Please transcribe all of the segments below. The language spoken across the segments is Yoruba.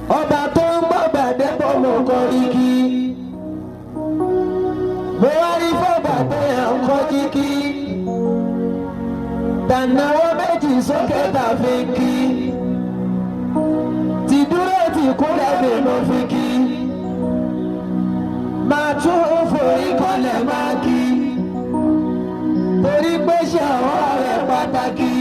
Ọba tó ń gbọ́ bàdé bọ́ mo kọrí kí. Mo wá rí fọ́bà tó yà ń kọ́ kíkí. Tànàwọ́ méjì sókè tàfi kí. Ti dúró ti kúnlẹ̀ mi mo fi kí. Máa tún forí kọlẹ̀ máa kí. Torí pé ṣe ọwọ́ rẹ̀ pàtàkì.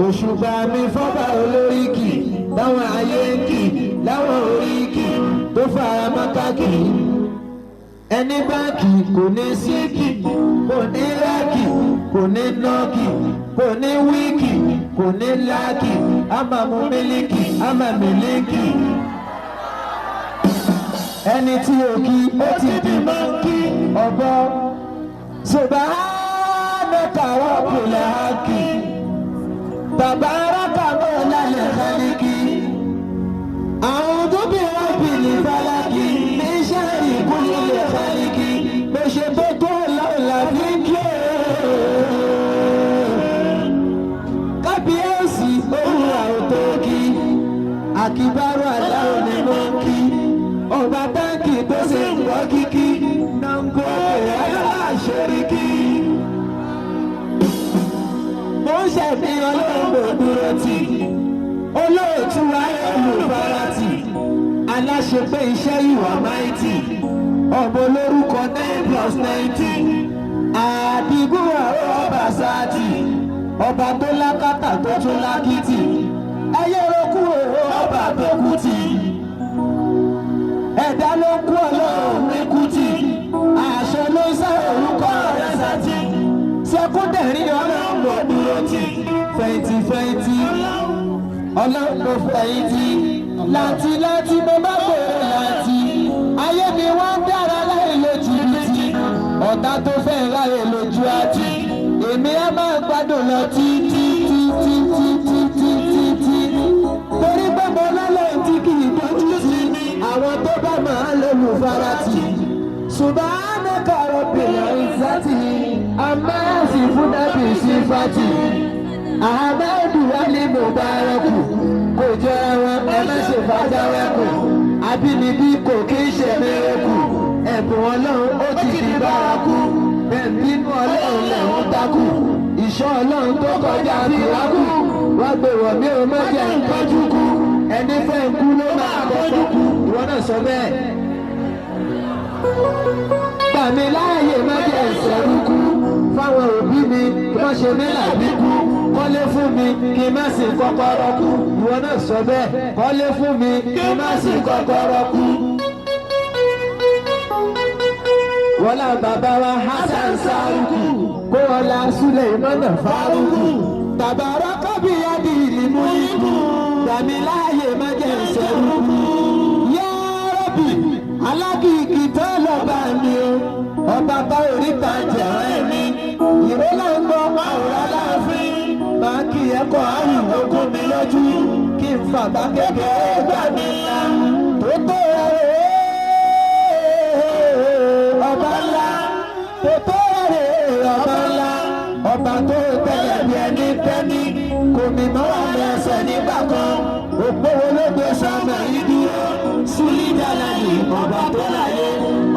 Òṣùpá mi fọ́bà olóríkì láwọn ayé ń kì láwọn oríkì tó fara mọ́ káàkiri. Ẹni báńkì kò ní síkì, kò ní láàkì, kò ní nọ́ọ̀kì, kò ní wíìkì, kò ní láàkì, á máa mu mílíkì, á máa mílíkì. Ẹni tí ò kí ó ti di mọ́ńkì ọ̀bọ. Subhanaka Rabbul Haqi. Tabaraka Mawlal Khaliki. A'udhu bi Rabbil Falaki. Min sharri kulli khaliki. Mo ṣe tó tó lọ́la fi kí o. Kábíyèsí òwúrọ̀ òtó kí. Àkìbárò aláwọ̀ ni mo ń kí. Ọba táǹkì tó ṣe ń gbọ́ kíkí. Nàngó aláṣẹ́ríkí. Mo ń ṣẹ̀mí ọlọ́run mo dúró tì. Olóòtú ayé olùfarati. Aláṣepé iṣẹ́ ìwà máìtì. Ọ̀bọ lórúkọ 9 + 19. Àdìgún àrò ọba sáàtì. Ọba tó lákàtà tó tún lákìtì. Ẹyẹ roku òwò ọba tó kùtì. Ẹ̀dá ló kú ọlọ́run ní kùtì. Àṣẹ ló ń sá orúkọ rẹ̀ sátì. Sẹ́kúndẹ̀rín ọlọ́run ló dúró tì. Fẹ̀yìntì fẹ̀yìntì ọlọ́run ló fẹ̀yìntì. Láti láti mo bá gbòòrò láti. Ayé mi wá ń dára láì lo jìbìtì. Ọ̀tá tó fẹ́ láyè lójú àti. Èmi á máa gbádùn lọ tí tí tí tí tí tí tí tí tí. Torí pé mo lọ́lọ́run tí kì í dojú sí mi. Àwọn tó bá máa lólùfarati. Subhanaka Rabbil Izzati. Amma yasifuna bi sifati. Ahmadu Ali Mubaraku. Kò jẹ́ wọn ẹ má ṣe fàdáwẹ́kù. Àbínibí kò kí ń ṣe mẹ́rẹ́kù. Ẹ̀bùn ọlọ́run ó ti di bárakú. Bẹ́ẹ̀ bínú ọlọ́run lẹ̀hún takù. Ìṣọ́ ọlọ́run tó kọjá fìrákù. Wá gbé wọ̀ mí ò má jẹ́ nǹkanjú kú. Ẹni fẹ́ ń kú ló máa kọ́kọ́ kú. Ìwọ náà sọ bẹ́ẹ̀. Gbà mí láàyè má jẹ́ ìṣẹ̀rú kú. Fáwọn òbí mi kí wọ́n ṣe mí làbí kú. Kọ́lé fún mi kí n má sì kọ́kọ́rọ́ kú. Ìwọ náà sọ bẹ́ẹ̀. Kọ́lé fún mi kí n má sì kọ́kọ́rọ́ kú. Wọ́lá bàbá wa Hasan Saruku. Kó wọlá Suleimana Faruku. Tàbàrà kábíyádì ìlímú ikú. Gbà mí láàyè má jẹ́ ìṣẹ̀rú kú. Yá Rabbi, alákìkì tó lọ́ba mi o. Ọba bá oríta jẹ̀rẹ̀ mi. Ìró là ń gbọ́ àwòrán láàfin. Máa kí ẹ̀kọ́ àrùn ogún mi lójú. Kí n fàbá kékeré gbà mí ńlá. Tó tó rẹ̀ ọba ńlá. Tó tó rẹ̀ ọba ńlá. Ọba tó tẹ̀lé bí ẹni tẹ́ni. Kò mí mọ́ àmì ẹsẹ̀ nígbà kan. Òpówó ló gbé sọ́mọ yìí dúró. Súlídàlà ni ọba tó láyé.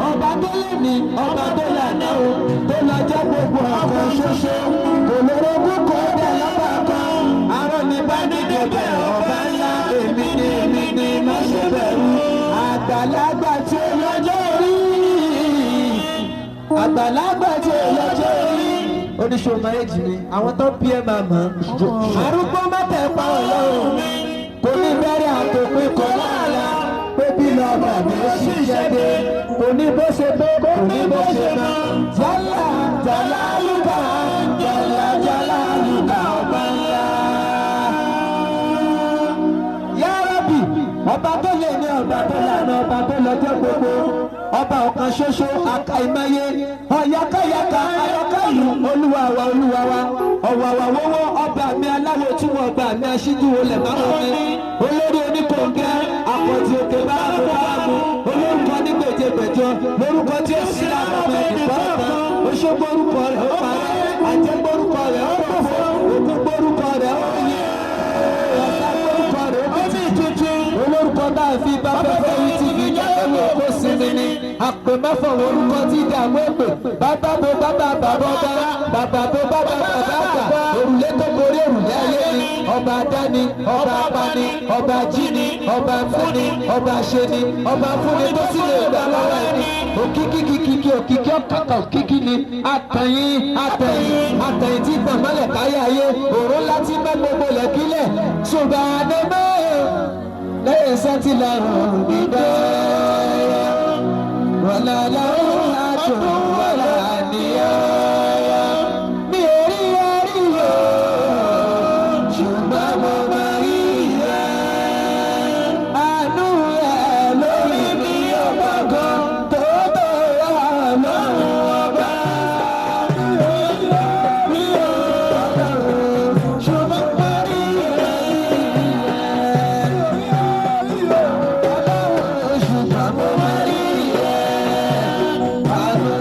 Ọba tó lè ní ọba tó lànà o. Tó lọ́jọ́ gbogbo ọ̀kan ṣoṣo. Kò lórogún kò dẹ̀ lọ́ba kan. Arọ́ ni bá ní débẹ̀ ọba ńlá. Èmi ni má ṣe bẹ̀rù. Àgbàlagbà tí ó lọ́jọ́ orí. Àgbàlagbà tí ó lọ́jọ́ orí. Oníṣòwò máa ń jì mí, àwọn tó bí ẹ máa mọ̀. Arúgbó mọ́tẹ̀ pa ọlọ́run mi. Kò ní bẹ̀rẹ̀ àtòpin kọ́ láàlá. Pé bí lọ bàbá ó ṣiṣẹ́ dé. Kò ní bó ṣe tó, kò ní bó ṣe mọ́. Jálá jálá lùkà, jálá jálá lùkà ọba ńlá. Yá Rabbi, ọba tó lè ní ọba tó lànà ọba tó lọ́jọ́ gbogbo. Ọba ọ̀kan ṣoṣo àkàìmọye ọ̀yàkáyàká ayọ̀káyù olúwa wa olúwa wa ọ̀wàwà wọ́wọ́ ọba mi aláwo tí wọ́n ọba mi aṣíjú olè márùn mi olórí oníkòǹgẹ́ àpọ̀jù òkè báàbò báàbò olórúkọ ní gbèjègbèjọ lórúkọ tí ó sì láwọn ọmọ ẹnì kọ̀ọ̀kan oṣogbórúkọ rẹ̀ ó parẹ́ àjẹgbórúkọ rẹ̀ ó pòfo òkú gbórúkọ rẹ̀ ó yẹ ọ̀sá gbórúkọ rẹ̀ ó bí tuntun. fi bá fẹ́fẹ́ yìí ti fi jáde wò kó sinmi ni. Àpèmọ́fọ̀ orúkọ tí dààmú èpè. Bàbá bo bàbá bàbá ọba. Bàbá bo bàbá bàbá àgbà. Òrùlé tó borí òrùlé ayé ni. Ọba dání, ọba apani, ọba jíni, ọba fúnni, ọba ṣeni, ọba fúnni tó sì lè gbà lọ́wọ́ ẹni. Òkìkí kìkì òkìkí ọ̀kàkà òkìkí ni. Àtẹ̀yìn àtẹ̀yìn àtẹ̀yìn tí gbọ̀nmọ́lẹ̀ káyé ayé. Òró ńlá tí mẹ́ gbogbo lẹ̀kílẹ̀. Ṣùgbọ́n àdébẹ́ lẹ́yìn sẹ́tì lọ́rùn dídẹ́. Wàlá làwọn àdùn wàlá níyà. Mi ò rí ẹrí o, ṣùgbọ́n mo máa rí ẹ. Àánú ẹ lórí mi ọmọ kan tó tó wà lọ́rùn ọba. Mi ò rí o, ṣùgbọ́n mo rí ẹ. Ọlọ́run, ṣùgbọ́n mo máa rí ẹ. Àánú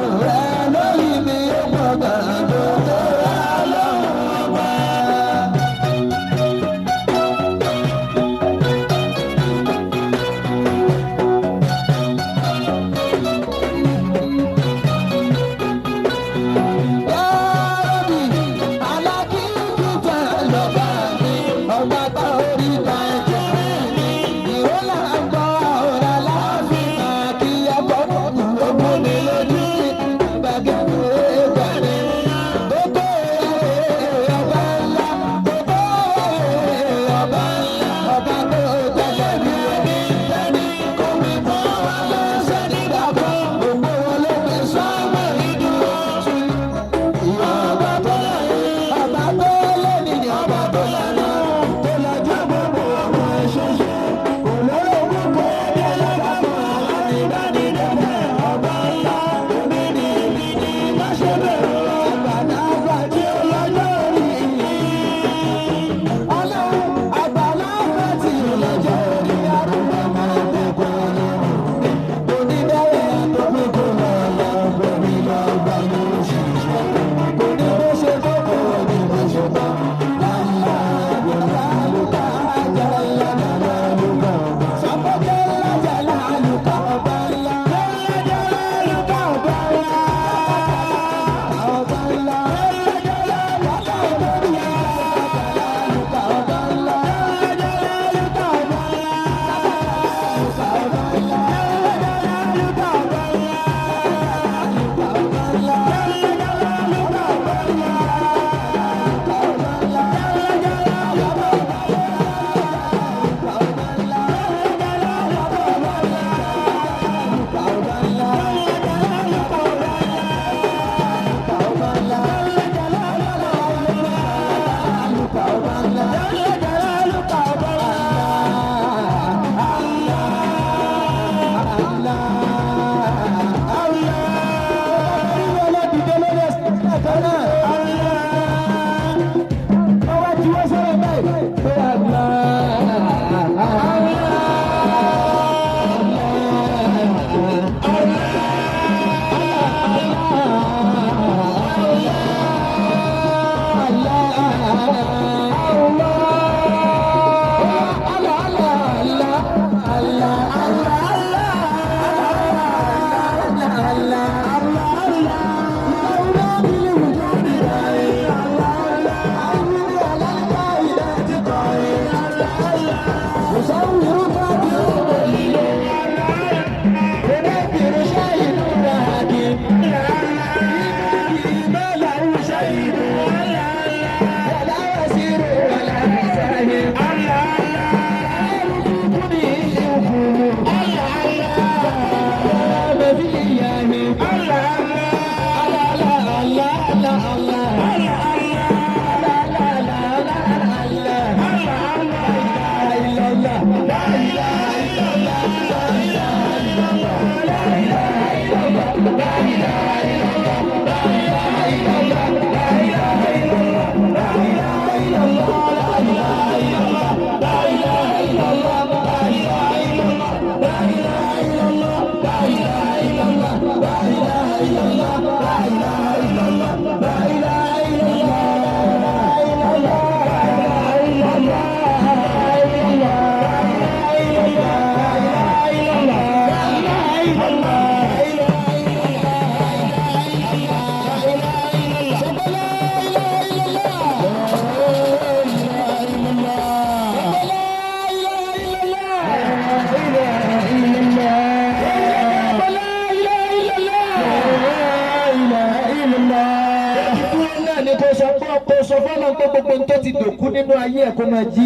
ayé ẹ̀ kó máa jí.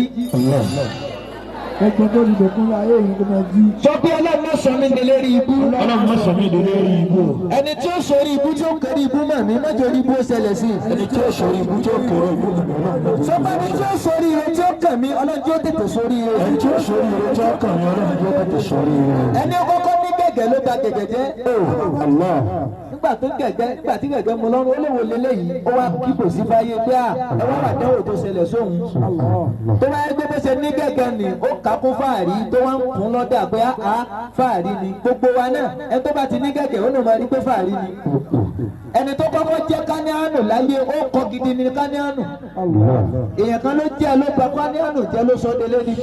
Ẹgbẹ́ tó ti dòkun ayé yìí kó máa jí. Sọ pé Ọlọ́run má sọ mí délé rí ibú. Ọlọ́run má sọ mí délé rí ibú. Ẹni tí ó sọrí ibú tí ó kéré ibú mọ̀ mí, má jẹ́ orí ibú ó ṣẹlẹ̀ sí. Ẹni tí ó sọrí ibú tí ó kéré ibú mọ̀ mí, Ọlọ́run má jẹ́. Sọ pé ẹni tí ó sọrí ire tí ó kàn mí, Ọlọ́run tí ó tètè sórí ire. Ẹni tí ó sọrí ire tí ó kàn mí, Ọlọ́run tí ó tètè sórí ire. Ẹni ó kọ́kọ́ ní gẹ̀gẹ̀ ló ba gẹ̀gẹ̀ jẹ́. Allah. Nígbà tó gẹ̀gẹ́, nígbà tí gẹ̀gẹ́ mu lọ́rùn, ó léwo leléyìí, ó wá kíkò sí fáyé pé à ẹ wá wà dánwò tó ṣẹlẹ̀ sóhun. Tó bá yẹ pé bó ṣe ní gẹ̀gẹ́ ni, ó kà kún fáàrí tó wá ń kún lọ́dà pé á fáàrí ni. Gbogbo wa náà, ẹni tó bá ti ní gẹ̀gẹ́, ó nà máa rí pé fáàrí ni. Ẹni tó kọ́kọ́ jẹ́ káníánù láyé, ó kọ́ gidi ni káníánù. Èèyàn kan ló jẹ́ ló ba káníánù jẹ́ ló sọ délé ní.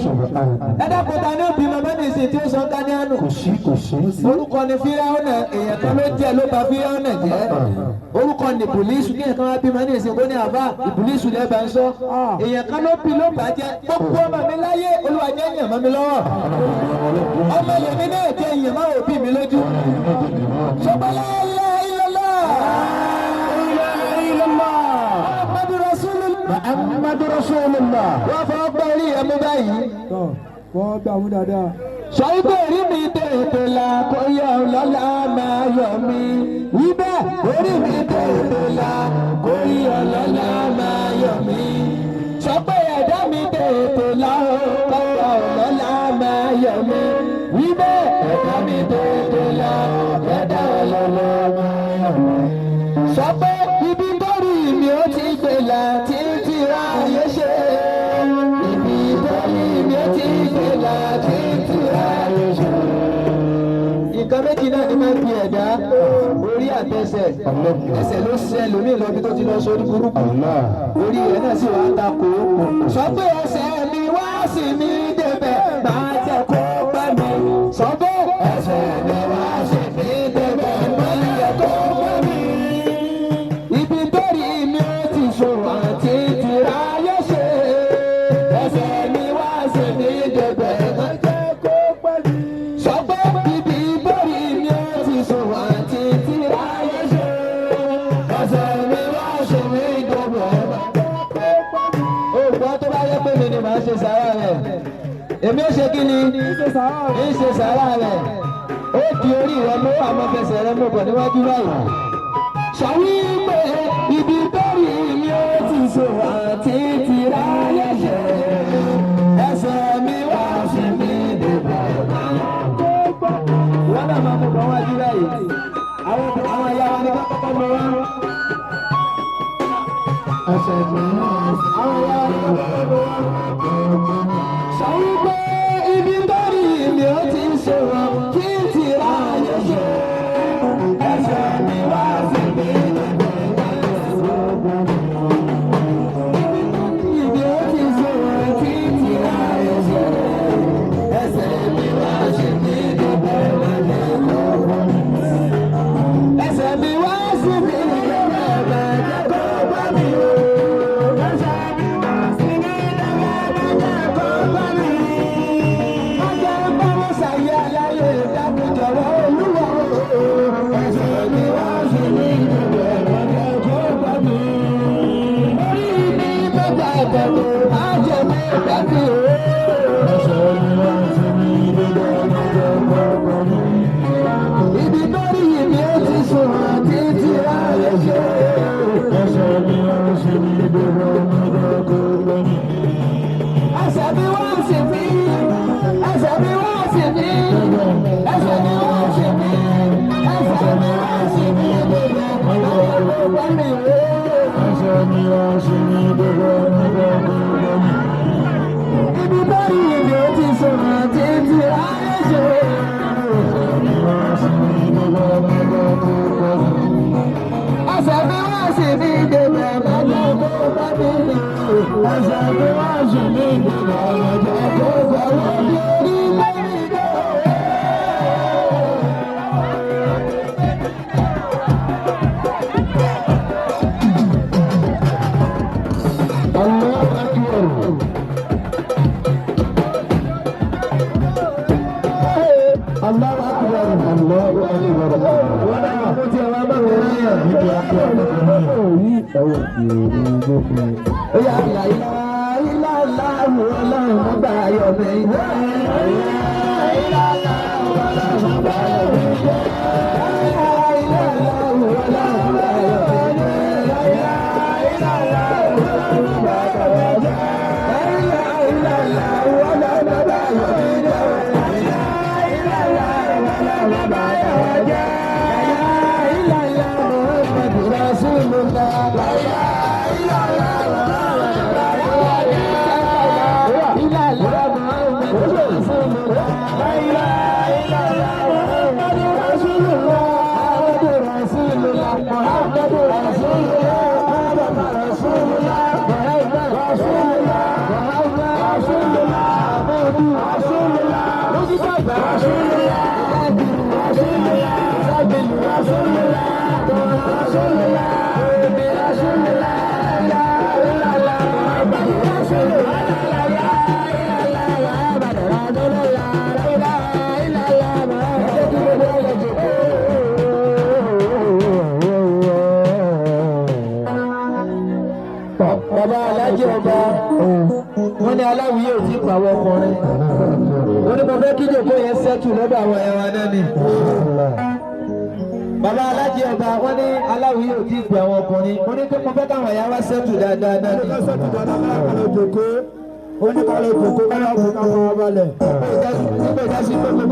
Ẹ dákun, ta ni ó bí màmá nìsín tí ó sọ káníánù? Kò sí, kò sí. Orúkọ ni Fíráúnà, èèyàn kan ló jẹ́ ló ba Fíráúnà jẹ́. Orúkọ ni Ìbùlísù, kí èèyàn kan wá bí màmá nìsín kó ní àbá Ìbùlísù lẹ́ẹ̀ bá ń sọ. Èèyàn kan ló bí ló bàjẹ́. Gbogbo ọmọ mi láyé, Olúwa jẹ́ èèyàn mọ́ mi lọ́wọ́. Ọmọ lèmi náà jẹ́ èèyàn máa òbí mi lójú. Sọgbọ́n Muhammadu Rasulullah. Muhammadu Rasulullah. Wọ́n fọwọ́ gbọ́ orí ẹ̀ mú báyìí. Tọ́ wọ́n gbà mú dáadáa. Sọ wípé orí mi tètè là kó yọ lọ́la máa yọ mí. Wíbẹ̀ orí mi tètè là kó yọ lọ́la máa yọ mí. Sọ pé ẹ̀dá mi tètè là kó yọ lọ́la máa yọ mí. Wíbẹ̀ ẹ̀dá mi tètè là ẹ̀dá lọ́la máa yọ mí. Sọ pé ibi tó rí mi ó ti gbé là títí ráyé ṣe. Ibi tó rí mi ó ti gbé là títí ráyé ṣe. Nǹkan méjì náà ni máa ń fi ẹ̀dá orí àtẹsẹ̀. Ẹsẹ̀ ló ṣe ẹlòmíì lọ bí tó ti lọ sórí burúkú. Orí rẹ̀ náà sì wá takò. Sọ pé ẹsẹ̀ mi wá sí mi débẹ̀ máa jẹ́ kó pẹ́ mi. Sọ pé ẹsẹ̀ mi wá sí mi débẹ̀ máa jẹ́ kó pẹ́ mi. Ibi tó rí mi ó ti ṣòwò àti tìráyé ṣe. Ẹsẹ̀ mi wá sí mi débẹ̀ máa jẹ́ kó pẹ́ mi. Sọ pé ibi tó rí mi ó ti ṣòwò àti tìráyé ṣe. Ẹsẹ̀ mi wá sí mi débẹ̀ máa jẹ́ kó pẹ́ mi. Ògbọ́n tó bá yẹ pé mi ni màá ṣe sàrà rẹ̀. Èmi ó ṣe kí ni? Ṣé sàárà rẹ̀? Ń ṣe sàrà rẹ̀. Ó di orí rẹ̀ mú àmọ́ fẹsẹ̀ rẹ̀ mú bọ̀ níwájú báyìí. Sọ wípé ibi tó rí mi ó ti ṣòwò àti tìráyé ṣe. Ẹsẹ̀ mi wá sí mi débẹ̀. Wọ́n náà máa mú bọ̀ wájú báyìí. Àwọn àwọn ìyá wa ní ká kọ́kọ́ mọ wá. Ẹsẹ̀ mi Àwọn ìyá wa ní ká kọ́kọ́ mọ wá. Sọ wípé ibi tó rí mi ó ti ṣòwò kí tìráyé ṣe. Ẹsẹ̀ mi wá sí mi débẹ̀. Ibi ó ti ṣòwò kí tìráyé ṣe. Ẹsẹ̀ mi wá sí mi débẹ̀ máa jẹ́ kó bọ́ mi. Ẹsẹ̀ mi wá sí mi débẹ̀ máa jẹ́ kó bọ́ mi o. Ẹsẹ̀ mi wá sí mi débẹ̀ máa jẹ́ kó bọ́ mi. Má jẹ́ bá wọn ṣàyẹ̀ aláyé dákun jọ̀wọ́ Olúwa o. Ẹsẹ̀ mi wá sí mi débẹ̀ máa jẹ́ kó bọ́ mi. Orí mi mẹ́ta ìbẹ̀rù má jẹ́ mi bẹ́ẹ̀ o. Ẹsẹ̀ mi wá sí mi débẹ̀ máa jẹ́ kó bọ́ mi. Ibi tó rí mi ó ti sùn títí ráyé ṣe. Ẹsẹ̀ mi wá sí mi débẹ̀ máa jẹ́ kó bọ́ mi. Ẹsẹ̀ mi wá sí mi, ẹsẹ̀ mi wá sí mi, ẹsẹ̀ mi wá sí mi, ẹsẹ̀ mi wá sí mi, bèbè ọ̀rọ̀ bá mi wé. Ẹsẹ̀ mi wá sí mi débẹ̀ máa jẹ́ kó bọ́ mi. Ibi tó rí mi ó ti sùn títí ráyé ṣe. Ẹsẹ̀ mi wá sí mi débẹ̀ máa jẹ́ kó bọ́ mi. Ẹsẹ̀ mi wá sí mi, bèbè má jẹ́ kó bá mi wé. Ẹsẹ̀ mi wá sí mi débẹ̀ máa jẹ́ kó bọ́ mi. Orí lórí dé. Allahu Akbar. Allahu Akbar. Allahu Akbar. Wọ́n náà kó tiẹ̀ wá bá wọn rí ẹ̀. Níbi akọ́ Ó yá, la ilaha Illallahu ọlọ́run bá ayọ̀ mi jẹ́. Illallahu ọlọ́run bá ayọ̀ mi jẹ́. Illallahu ọlọ́run bá ayọ̀ mi jẹ́. Illallahu ọlọ́run bá ayọ̀ mi jẹ́. Illallahu ọlọ́run bá ayọ̀ mi jẹ́. Illallahu ọlọ́run bá ayọ̀ mi jẹ́. Illallah Muhammadu Rasulullah. La ilaha illallah Muhammadu Rasulullah. La ilaha illallah Muhammadu Rasulullah. Muhammadu Rasulullah. Muhammadu Rasulullah. Muhammadu Rasulullah. Muhammadu Rasulullah. Muhammadu Rasulullah. Muhammadu Rasulullah. Rasulullah. Rasulullah. Rasulullah. Rasulullah. Rasulullah. Bàbá alájẹ ọba, wọ́n ní aláwìyé ò tí pàwọ́ ọkùnrin. Wọ́n ní mo fẹ́ kí jòkó yẹn sẹ́tù lọ́dọ̀ àwọn ẹ̀wọ̀n náà ni. Bàbá alájẹ ọba, wọ́n ní aláwìyé ò tí pè àwọn ọkùnrin. Mo ní pé mo fẹ́ káwọn ẹ̀yà wá sẹ́tù dáadáa náà ni. Oníkàlẹ̀ jòkó, oníkàlẹ̀ jòkó, káyọ̀ kó ká fara balẹ̀. Nígbà ìdásí pé gbogbo